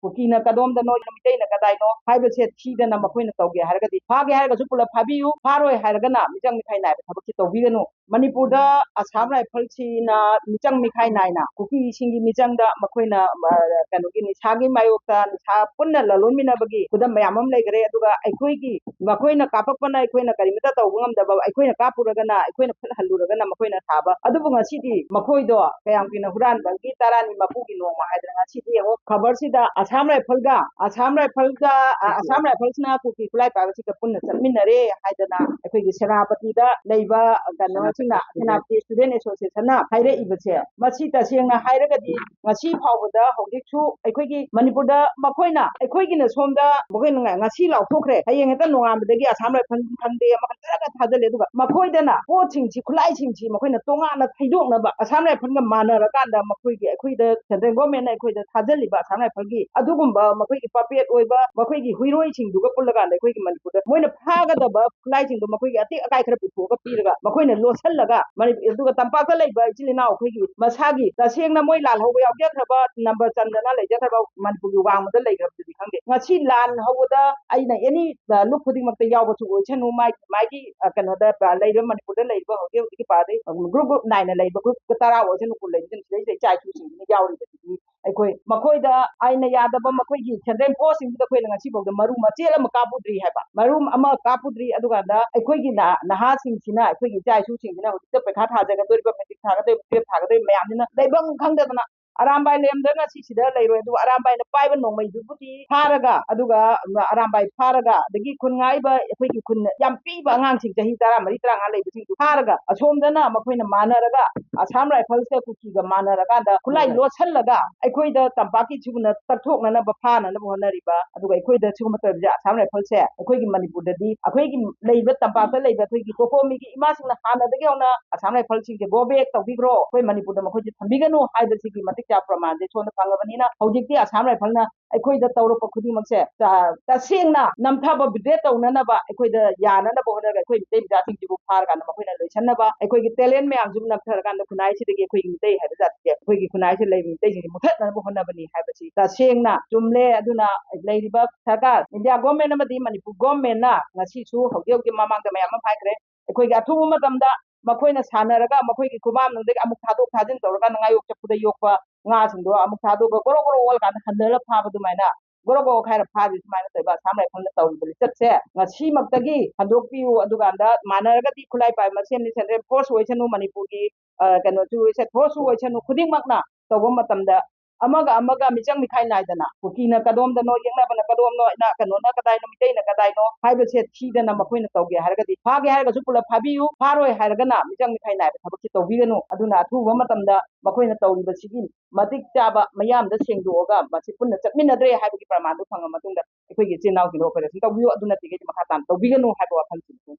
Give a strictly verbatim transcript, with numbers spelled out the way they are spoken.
ꯀꯨꯀꯤꯅ ꯀꯗꯣꯝꯗꯅꯣ, ꯃꯤꯇꯩꯅ ꯀꯗꯥꯏꯅꯣ ꯍꯥꯏꯕꯁꯦ ꯊꯤꯗꯅ ꯃꯈꯣꯏꯅ ꯇꯧꯒꯦ ꯍꯥꯏꯔꯒꯗꯤ ꯐꯥꯒꯦ ꯍꯥꯏꯔꯒꯁꯨ ꯄꯨꯂꯞ ꯐꯥꯕꯤꯌꯨ, ꯐꯥꯔꯣꯏ ꯍꯥꯏꯔꯒꯅ ꯃꯤꯆꯪ ꯃꯤꯈꯥꯏ ꯅꯥꯏꯕ ꯊꯕꯛꯁꯦ ꯇꯧꯕꯤꯒꯅꯨ꯫ ꯃꯅꯤꯄꯨꯔꯗ ꯑꯁꯥꯝ ꯔꯥꯏꯐꯜꯁꯤꯅ ꯃꯤꯆꯪ ꯃꯤꯈꯥꯏ ꯅꯥꯏꯅ ꯀꯨꯀꯤꯁꯤꯡꯒꯤ ꯃꯤꯆꯪꯗ ꯃꯈꯣꯏꯅ, ꯑ, ꯀꯩꯅꯣꯒꯤ ꯅꯤꯁꯥꯒꯤ ꯃꯥꯌꯣꯛꯇ ꯅꯤꯁꯥ ꯄꯨꯟꯅ ꯂꯂꯣꯟꯃꯤꯟꯅꯕꯒꯤ ꯈꯨꯗꯝ ꯃꯌꯥꯝ ꯑꯃ ꯂꯩꯈꯔꯦ꯫ ꯑꯗꯨꯒ ꯑꯩꯈꯣꯏꯒꯤ ꯃꯈꯣꯏꯅ ꯀꯥꯞꯄꯛꯄꯅ ꯑꯩꯈꯣꯏꯅ ꯀꯔꯤꯃꯠꯇ ꯇꯧꯕ ꯉꯝꯗꯕ, ꯑꯩꯈꯣꯏꯅ ꯀꯥꯞꯄꯨꯔꯒꯅ, ꯑꯩꯈꯣꯏꯅ ꯈꯨꯠ ꯍꯜꯂꯨꯔꯒꯅ ꯃꯈꯣꯏꯅ ꯊꯥꯕ꯫ ꯑꯗꯨꯕꯨ ꯉꯁꯤꯗꯤ ꯃꯈꯣꯏꯗꯣ ꯀꯌꯥꯝ ꯀꯨꯏꯅ ꯍꯨꯔꯥꯟꯕꯒꯤ ꯇꯔꯥꯅꯤ ꯃꯄꯨꯒꯤ ꯅꯣꯡꯃ ꯍꯥꯏꯗꯅ ꯉꯁꯤꯗꯤ ꯌꯦꯡꯉꯨ, ꯈꯕꯔꯁꯤꯗ ꯑꯁꯥꯝ ꯔꯥꯏꯐꯜꯒ, ꯑꯁꯥꯝ ꯔꯥꯏꯐꯜꯒ, ꯑ, ꯑꯁꯥꯝ ꯔꯥꯏꯐꯜꯁꯤꯅ ꯀꯨꯀꯤ ꯈꯨꯠꯂꯥꯏ ꯄꯥꯏꯕꯁꯤꯒ ꯄꯨꯟꯅ ꯆꯠꯃꯤꯟꯅꯔꯦ ꯍꯥꯏꯗꯅ ꯑꯩꯈꯣꯏꯒꯤ ꯁꯦꯅꯥꯄꯇꯤꯗ ꯂꯩꯕ ꯀꯩꯅꯣꯁꯤꯡꯅ, ꯁꯦꯅꯥꯄꯇꯤ ꯁ꯭ꯇꯨꯗꯦꯟ ꯑꯦꯁꯣꯁꯤꯌꯦꯁꯟꯅ ꯍꯥꯏꯔꯛꯏꯕꯁꯦ, ꯃꯁꯤ ꯇꯁꯦꯡꯅ ꯍꯥꯏꯔꯒꯗꯤ ꯉꯁꯤ ꯐꯥꯎꯕꯗ ꯍꯧꯖꯤꯛꯁꯨ ꯑꯩꯈꯣꯏꯒꯤ ꯃꯅꯤꯄꯨꯔꯗ ꯃꯈꯣꯏꯅ, ꯑꯩꯈꯣꯏꯒꯤꯅ ꯁꯣꯝꯗ ꯃꯈꯣꯏꯅ ꯉ-, ꯉꯁꯤ ꯂꯥꯎꯊꯣꯛꯈ꯭ꯔꯦ, ꯍꯌꯦꯡ ꯍꯦꯛꯇ ꯅꯣꯡꯉꯥꯟꯕꯗꯒꯤ ꯑꯁꯥꯝ ꯔꯥꯏꯐꯜ ꯈꯪꯗꯦ, ꯑꯃ ꯈꯪꯗꯦ ꯈꯔ ꯈꯔ ꯊꯥꯖꯤꯜꯂꯦ꯫ ꯑꯗꯨꯒ ꯃꯈꯣꯏꯗꯅ ꯄꯣꯠꯁꯤꯡꯁꯤ, ꯈꯨꯠꯂꯥꯏꯁꯤꯡꯁꯤ ꯃꯈꯣꯏꯅ ꯇꯣꯉꯥꯟꯅ ꯊꯩꯗꯣꯛꯅꯕ ꯑꯁꯥꯝ ꯔꯥꯏꯐꯜꯒ ꯃꯥꯟꯅꯔꯀꯥꯟꯗ ꯃꯈꯣꯏꯒꯤ, ꯑꯩꯈꯣꯏꯗ ꯁꯦꯟꯇ꯭ꯔꯦꯜ ꯒꯣꯔꯃꯦꯟꯅ ꯑꯩꯈꯣꯏꯗ ꯊꯥꯖꯤꯜꯂꯤꯕ ꯑꯁꯥꯝ ꯔꯥꯏꯐꯜꯒꯤ ꯑꯗꯨꯒꯨꯝꯕ ꯃꯈꯣꯏꯒꯤ ꯄꯄꯦꯠ ꯑꯣꯏꯕ ꯃꯈꯣꯏꯒꯤ ꯍꯨꯏꯔꯣꯏꯁꯤꯡꯗꯨꯒ ꯄꯨꯜꯂꯀꯥꯟꯗ ꯑꯩꯈꯣꯏꯒꯤ ꯃꯅꯤꯄꯨꯔꯗ ꯃꯣꯏꯅ ꯐꯥꯒꯗꯕ ꯈꯨꯠꯂꯥꯏꯁꯤꯡꯗꯣ ꯃꯈꯣꯏꯒꯤ ꯑꯇꯦꯛ ꯑꯀꯥꯏ ꯈꯔ ꯄꯨꯊꯣꯛꯑꯒ ꯄꯤꯔꯒ ꯃꯈꯣꯏꯅ ꯂꯣꯠꯁꯤꯜꯂꯒ ꯃꯅꯤ-, ꯑꯗꯨꯒ ꯇꯝꯄꯥꯛꯇ ꯂꯩꯕ ꯏꯆꯤꯜ ꯏꯅꯥꯎ ꯑꯩꯈꯣꯏꯒꯤ ꯃꯁꯥꯒꯤ ꯇꯁꯦꯡꯅ ꯃꯣꯏ ꯂꯥꯜꯍꯧꯕ ꯌꯥꯎꯖꯈ꯭ꯔꯕ, ꯅꯝꯕꯔ ꯆꯟꯗꯅ ꯂꯩꯖꯈ꯭ꯔꯕ ꯃꯅꯤꯄꯨꯔꯒꯤ ꯋꯥꯡꯃꯗ ꯂꯩꯈ꯭ꯔꯕꯗꯨꯗꯤ ꯈꯪꯗꯦ꯫ ꯉꯁꯤ ꯂꯥꯟ ꯍꯧꯕꯗ ꯑꯩꯅ ꯑꯦꯅꯤ, ꯑ, ꯂꯨꯞ ꯈꯨꯗꯤꯡꯃꯛꯇ ꯌꯥꯎꯕꯁꯨ ꯑꯣꯏꯁꯅꯨ, ꯃꯥꯒꯤ, ꯃꯥꯒꯤ, ꯑ, ꯀꯩꯅꯣꯗ, ꯑ, ꯂꯩꯔꯤꯕ ꯃꯅꯤꯄꯨꯔꯗ ꯂꯩꯔꯤꯕ ꯍꯧꯖꯤꯛ ꯍꯧꯖꯤꯛꯀꯤ ꯄꯥꯗꯩ, ꯑ, ꯒ꯭ꯔꯨꯞ ꯒ꯭ꯔꯨꯞ ꯅꯥꯏꯅ ꯂꯩꯕ ꯒ꯭ꯔꯨꯞ ꯇꯔꯥ ꯑꯣꯏꯁꯅꯨ, ꯀꯨꯟ ꯂꯩꯕꯁꯤꯡ ꯁꯤꯗꯩꯁꯤꯗ ꯏꯆꯥ ꯏꯁꯨꯁꯤꯡꯁꯤꯅ ꯌꯥꯎꯔꯤꯕꯁꯤꯗꯤ ꯑꯩꯈꯣꯏ ꯃꯈꯣꯏꯗ ꯑꯥꯏꯟꯅ ꯌꯥꯗꯕ ꯃꯈꯣꯏꯒꯤ ꯁꯦꯟꯇ꯭ꯔꯦꯜ ꯐꯣꯔꯁꯁꯤꯡꯁꯤꯗ ꯑꯩꯈꯣꯏꯅ ꯉꯁꯤ ꯐꯥꯎꯗ ꯃꯔꯨ ꯃꯆꯦꯠ ꯑꯃ ꯀꯥꯞꯄꯨꯗ꯭ꯔꯤ ꯍꯥꯏꯕ, ꯃꯔꯨ ꯑꯃ ꯀꯥꯞꯄꯨꯗ꯭ꯔꯤ꯫ ꯑꯗꯨꯀꯥꯟꯗ ꯑꯩꯈꯣꯏꯒꯤ ꯅꯍꯥ-, ꯅꯍꯥꯁꯤꯡꯁꯤꯅ, ꯑꯩꯈꯣꯏꯒꯤ ꯏꯆꯥ ꯏꯁꯨꯁꯤꯡꯁꯤꯅ ꯍꯧꯖꯤꯛꯇ ꯄꯩꯈꯥ ꯊꯥꯖꯒꯗꯧꯔꯤꯕ, ꯃꯦꯇ꯭ꯔꯤꯛ ꯊꯥꯒꯗꯧꯔꯤꯕ, ꯇꯨꯌꯦꯜꯞ ꯊꯥꯒꯗꯧꯔꯤꯕ ꯃꯌꯥꯝꯁꯤꯅ ꯂꯩꯐꯝ ꯈꯪꯗꯗꯅ ꯑꯔꯥꯝꯕꯥꯏ ꯂꯩꯔꯝꯗ꯭ꯔꯒ ꯁꯤꯁꯤꯗ ꯂꯩꯔꯣꯏ꯫ ꯑꯗꯨꯒ ꯑꯔꯥꯝꯕꯥꯏꯅ ꯄꯥꯏꯕ ꯅꯣꯡꯃꯩꯗꯨꯕꯨꯗꯤ ꯐꯥꯔꯒ, ꯑꯗꯨꯒ ꯑꯔꯥꯝꯕꯥꯏ ꯐꯥꯔꯒ, ꯑꯗꯒꯤ ꯈꯨꯟ ꯉꯥꯛꯏꯕ ꯑꯩꯈꯣꯏꯒꯤ ꯈꯨꯟ ꯌꯥꯝ ꯄꯤꯛꯏꯕ ꯑꯉꯥꯡꯁꯤꯡ, ꯆꯍꯤ ꯇꯔꯥꯃꯔꯤ, ꯇꯔꯥꯃꯉꯥ ꯂꯩꯕꯁꯤꯡꯗꯨ ꯐꯥꯔꯒ, ꯑꯁꯣꯝꯗꯅ ꯃꯈꯣꯏꯅ ꯃꯥꯟꯅꯔꯒ ꯑꯁꯥꯝ ꯔꯥꯏꯐꯜꯁꯀ ꯀꯨꯀꯤꯒ ꯃꯥꯟꯅꯔꯀꯥꯟꯗ ꯈꯨꯠꯂꯥꯏ ꯂꯣꯠꯁꯤꯜꯂꯒ ꯑꯩꯈꯣꯏꯗ ꯇꯝꯄꯥꯛꯀꯤ ꯁꯤꯒꯨꯝꯅ ꯇꯛꯊꯣꯛꯅꯅꯕ, ꯐꯥꯅꯅꯕ ꯍꯣꯠꯅꯔꯤꯕ, ꯑꯗꯨꯒ ꯑꯩꯈꯣꯏꯗ ꯁꯤꯒꯨꯝꯕ ꯇꯧꯔꯤꯕꯁꯦ ꯑꯁꯥꯝ ꯔꯥꯏꯐꯜꯁꯦ ꯑꯩꯈꯣꯏꯒꯤ ꯃꯅꯤꯄꯨꯔꯗꯗꯤ, ꯑꯩꯈꯣꯏꯒꯤ ꯂꯩꯕ ꯇꯝꯄꯥꯛꯇ ꯂꯩꯕ ꯑꯩꯈꯣꯏꯒꯤ ꯀꯣꯀꯣꯃꯤꯒꯤ ꯏꯃꯥꯁꯤꯡꯅ ꯍꯥꯟꯅꯗꯒꯤ ꯍꯧꯅ ꯑꯁꯥꯝ ꯔꯥꯏꯐꯜꯁꯤꯡꯁꯦ "Go back" ꯇꯧꯕꯤꯈ꯭ꯔꯣ, ꯑꯩꯈꯣꯏ ꯃꯅꯤꯄꯨꯔꯗ ꯃꯈꯣꯏꯁꯦ ꯊꯝꯕꯤꯒꯅꯨ ꯍꯥꯏꯕꯁꯤꯒꯤ ꯃꯇꯤꯛ ꯆꯥꯕ ꯄ꯭ꯔꯃꯥꯟꯁꯦ ꯁꯣꯝꯗ ꯐꯪꯉꯕꯅꯤꯅ ꯍꯧꯖꯤꯛꯇꯤ ꯑꯁꯥꯝ ꯔꯥꯏꯐꯜꯅ ꯑꯩꯈꯣꯏꯗ ꯇꯧꯔꯛꯄ ꯈꯨꯗꯤꯡꯃꯛꯁꯦ ꯇ-, ꯇꯁꯦꯡꯅ ꯅꯝꯊꯕ ꯕ꯭ꯔꯤꯒꯦꯗ ꯇꯧꯅꯅꯕ ꯑꯩꯈꯣꯏꯗ ꯌꯥꯅꯅꯕ ꯍꯣꯠꯅꯔꯒ ꯑꯩꯈꯣꯏ ꯃꯤꯇꯩ ꯃꯆꯥꯁꯤꯡꯁꯤꯕꯨ ꯐꯥꯔꯀꯥꯟꯗ ꯃꯈꯣꯏꯅ ꯂꯣꯏꯁꯤꯟꯅꯕ, ꯑꯩꯈꯣꯏꯒꯤ ꯇꯦꯂꯦꯟ ꯃꯌꯥꯝꯁꯤꯕꯨ ꯅꯝꯊꯔꯀꯥꯟꯗ ꯈꯨꯟꯅꯥꯏꯁꯤꯗꯒꯤ ꯑꯩꯈꯣꯏꯒꯤ ꯃꯤꯇꯩ ꯍꯥꯏꯕ ꯖꯥꯇꯤꯁꯦ, ꯑꯩꯈꯣꯏꯒꯤ ꯈꯨꯟꯅꯥꯏꯁꯤꯗ ꯂꯩꯕ ꯃꯤꯇꯩꯁꯤꯡꯁꯦ ꯃꯨꯊꯠꯅꯅꯕ ꯍꯣꯠꯅꯕꯅꯤ ꯍꯥꯏꯕꯁꯤ ꯇꯁꯦꯡꯅ ꯆꯨꯝꯂꯦ꯫ ꯑꯗꯨꯅ ꯂꯩꯔꯤꯕ ꯁꯔꯀꯥꯔ, ꯏꯟꯗꯤꯌꯥ ꯒꯣꯔꯃꯦꯟ ꯑꯃꯗꯤ ꯃꯅꯤꯄꯨꯔ ꯒꯣꯔꯃꯦꯟꯅ ꯉꯁꯤꯁꯨ ꯍꯧꯖꯤꯛ ꯍꯧꯖꯤꯛ ꯃꯃꯥꯡꯗ ꯃꯌꯥꯝ ꯑꯃ ꯍꯥꯏꯈ꯭ꯔꯦ, ꯑꯩꯈꯣꯏꯒꯤ ꯑꯊꯨꯕ ꯃꯇꯝꯗ ꯃꯈꯣꯏꯅ ꯁꯥꯟꯅꯔꯒ ꯃꯈꯣꯏꯒꯤ ꯈꯨꯃꯥꯡꯅꯨꯡꯗꯒꯤ ꯑꯃꯨꯛ ꯊꯥꯗꯣꯛ ꯊꯥꯖꯤꯟ ꯇꯧꯔꯀꯥꯟꯗ ꯉꯥꯌꯣꯛ ꯆꯐꯨꯗ ꯌꯣꯛꯄ ꯉꯥꯁꯤꯡꯗꯣ ꯑꯃꯨꯛ ꯊꯥꯗꯣꯛꯑꯒ ꯒꯣꯔꯣ ꯒꯣꯔꯣ ꯑꯣꯜꯂꯀꯥꯟꯗ ꯍꯟꯊꯔ ꯐꯥꯕ ꯑꯗꯨꯃꯥꯏꯅ ꯒꯣꯔꯣ ꯒꯣꯔꯣ ꯍꯥꯏꯔ ꯐꯥꯗ꯭ꯔꯤ ꯁꯨꯃꯥꯏꯅ ꯇꯧꯕ ꯑꯁꯥꯝ ꯔꯥꯏꯐꯜꯅ ꯇꯧꯔꯤꯕ ꯂꯤꯆꯠꯁꯦ ꯉꯁꯤꯃꯛꯇꯒꯤ ꯍꯟꯗꯣꯛꯄꯤꯌꯨ꯫ ꯑꯗꯨꯀꯥꯟꯗ ꯃꯥꯟꯅꯔꯒꯗꯤ ꯈꯨꯠꯂꯥꯏ ꯄꯥꯏꯕ ꯃꯁꯦꯟꯅꯤ, ꯁꯦꯟꯇ꯭ꯔꯦꯜ ꯐꯣꯔꯁ ꯑꯣꯏꯁꯅꯨ, ꯃꯅꯤꯄꯨꯔꯒꯤ, ꯑ, ꯀꯩꯅꯣꯁꯨ, ꯁꯦ-, ꯐꯣꯔꯁꯁꯨ ꯑꯣꯏꯁꯅꯨ, ꯈꯨꯗꯤꯡꯃꯛꯅ ꯇꯧꯕ ꯃꯇꯝꯗ ꯑꯃꯒ ꯑꯃꯒ ꯃꯤꯆꯪ ꯃꯤꯈꯥꯏ ꯅꯥꯏꯗꯅ, ꯀꯨꯀꯤꯅ ꯀꯗꯣꯝꯗꯅꯣ, ꯌꯦꯛꯅꯕꯅ ꯀꯗꯣꯝꯅꯣ, ꯏꯅꯥ-, ꯀꯩꯅꯣꯅ ꯀꯗꯥꯏꯅꯣ, ꯃꯤꯇꯩꯅ ꯀꯗꯥꯏꯅꯣ ꯍꯥꯏꯕꯁꯦ ꯊꯤꯗꯅ ꯃꯈꯣꯏꯅ ꯇꯧꯒꯦ ꯍꯥꯏꯔꯒꯗꯤ, ꯐꯥꯒꯦ ꯍꯥꯏꯔꯒꯁꯨ ꯄꯨꯂꯞ ꯐꯥꯕꯤꯌꯨ, ꯐꯥꯔꯣꯏ ꯍꯥꯏꯔꯒꯅ ꯃꯤꯆꯪ ꯃꯤꯈꯥꯏ ꯅꯥꯏꯕ ꯊꯕꯛꯁꯤ ꯇꯧꯕꯤꯒꯅꯨ꯫ ꯑꯗꯨꯅ ꯑꯊꯨꯕ ꯃꯇꯝꯗ ꯃꯈꯣꯏꯅ ꯇꯧꯔꯤꯕꯁꯤꯒꯤ ꯃꯇꯤꯛ ꯆꯥꯕ ꯃꯤꯌꯥꯝꯗ ꯁꯦꯡꯗꯣꯛꯑꯒ ꯃꯁꯤ ꯄꯨꯟꯅ ꯆꯠꯃꯤꯟꯅꯗ꯭ꯔꯦ ꯍꯥꯏꯕꯒꯤ ꯄ꯭ꯔꯃꯥꯟꯗꯨ ꯐꯪꯉ ꯃꯇꯨꯡꯗ ꯑꯩꯈꯣꯏꯒꯤ ꯏꯆꯤꯟ ꯏꯅꯥꯎꯁꯤꯡꯗ ꯑꯣꯄꯔꯦꯁꯟ ꯇꯧꯕꯤꯌꯨ, ꯑꯗꯨ ꯅꯠꯇ꯭ꯔꯒꯗꯤ ꯃꯈꯥ ꯇꯥꯅ ꯇꯧꯕꯤꯒꯅꯨ ꯍꯥꯏꯕ ꯋꯥꯐꯝꯁꯤꯅꯤ꯫